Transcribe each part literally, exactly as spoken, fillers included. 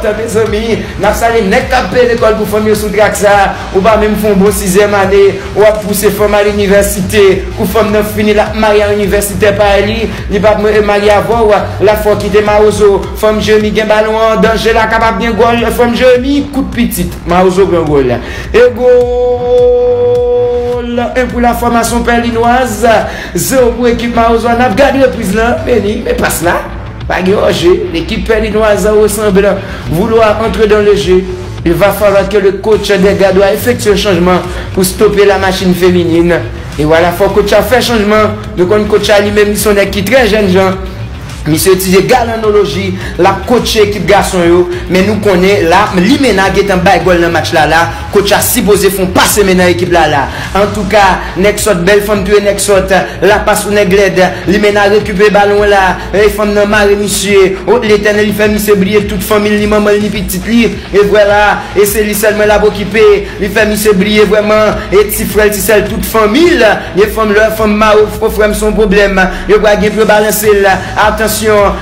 Tan, mezanmi, n ap salye nèg k ap peye lekòl pou fanm yo sou trak sa. Ou pa menm fè yon bon sizyèm ane, w ap pouse fanm al inivèsite. Kou fanm nan fini, l ap marye a inivèsitè pa li. Li p ap marye avè w. La fò kite Mawozo. Fanm Jeremi gen balon an. Danje la kapab gen gòl. Fanm Jeremi, kout pitit. Mawozo pran gòl la. E gòl! En pou la fòmasyon Pèlinwaz. Zewo pou ekip Mawozo a. N ap gade repriz lan. Meni, men pas la. Pa gen anje. Lekip Pèlinwaz an ressemble vouloir entrer dans le jeu. Il va falloir que le coach des Gardois effectue un changement pour stopper la machine féminine. E vwala, fò coach la fè chanjman. Nou konn coach la li menm, li se yon nèg ki trè jènjan. Misye itilize galannoloji, l ap kotche ekip gason yo, men nou konnen la, Limena gentan bay gòl nan match la la, coach la sipoze fè yon pase men nan ekip la la. Antouka, nèg sòt, bèl fanm touye nèg sòt, la pas pou nèg lèd, Limena rekipere balon la, e fanm nan mare misye, o Letènèl, li fè misye bliye tout fanmi l, ni manman l, ni pitit li, e vwala, e se li sèlman l ap okipe, li fè misye bliye vrèman, e ti frè l, ti sè l, tout fanmi l, gen fanm lè, fanm mare, o frè m, se yon pwoblèm, yo pral gen pou yo balanse l, atansyon,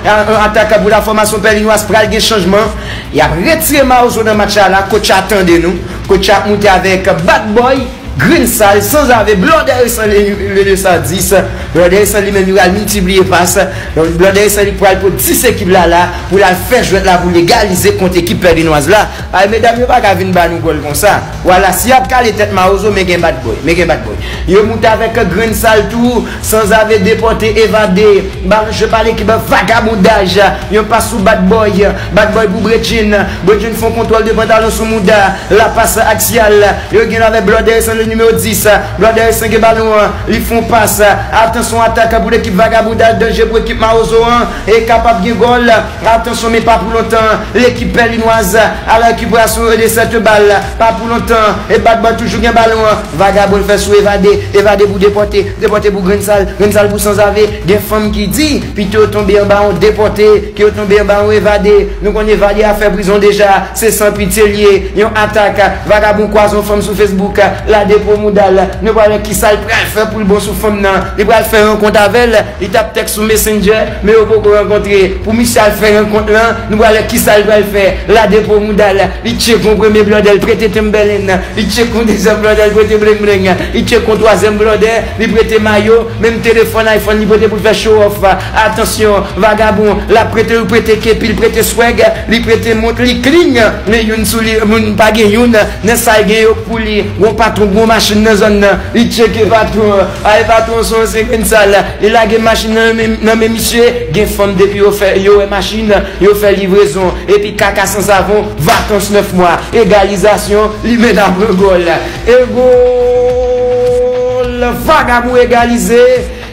a- a- atak pou la fòmasyon Pèlinwaz pral gen chanjman, y ap retire Mawozo nan match la la, coach la tande nou, coach la ap moute avèk Bad Boy, Green Sal, Sanzave, Blòdè Resan, le, le, le sa dis, Blòdè Resan li menm li pral miltipliye pas, Blòdè Resan li pral pou dis ekip la la, pou l al fè jwèt la pou l egalize kont ekip Pèlinwaz la. Ay, medam yo pa ka vin ba nou gòl konsa. Vwala, si y ap kale tèt Mawozo, men gen Bad Boy, men gen Bad Boy. Yo moute avèk Grenn Sal tou, Sanzave depòte, evade. Balon jwe pa lekip Vagabondaj. Yon pas sou Bad Boy. Bad Boy pou Bredjin. Bredjin fè yon kontwòl de pantalon sou mouda. La pas aksyal. Yo gen avèk Blòdè Resan le nimewo dis. Blòdè Resan gen balon an. Li fè yon pas. Atansyon, atak pou lekip Vagabondaj. Danje pou ekip Mawozo an. E kapab gen gòl. Atansyon, men pa pou lontan. Lekip Pèlinwaz a la rekiperasyon de sèt bal. Pa pou lontan. E Bad Boy toujou gen balon an. Vagabon fè sou evade. Evade pou depòte. Depòte pou Grenn Sal. Grenn Sal pou Sanzave. Gen fanm ki di, pito yo tonbe anba yon depòte, ke yo tonbe anba yon evade. Nou konn evade a fè prizon deja. Se san pitye l ye. Yon atak. Vagabon kwaze yon fanm sou Facebook. Lade po mouda l. Nou pral wè kisa l pral fè pou l bon sou fanm nan. Li pral fè rankont avè l. Li t ap tèks sou Messenger, men yo poko rankontre. Pou misye al fè rankont lan, nou pral wè kisa l pral fè. Lade po mouda l, li tcheke yon premye blòdè, l prete Timberland, li tcheke yon dezyèm blòdè, l prete bling bling, li tcheke yon twazyèm blòdè, li prete mayo, menm telefòn iPhone li prete pou l fè show off. Atansyon, vagabon, l ap prete, l prete kepi, l prete swag, li prete mont, li clean, men youn sou li, moun pa gen youn, nan sa l gen yo pou li. Gon patwon, gon machin nan zòn nan, li tcheke patwon an. Ay, patwon se yon ansyen Grenn Sal. Li lage machin nan men, nan men misye. Gen fanm depi yo fè, yo wè machin, yo fè livrezon. Epi kaka san savon, vakans nèf mwa. Egalizasyon, Limena pran gòl. E gòl! Vagabon egalize.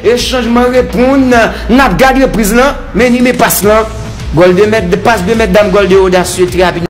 E chanjman reponn. N ap gade repriz lan. Men ni men pas lan. Gòl de mèt, pas de mèt dam, gòl de odasye, trè rapid.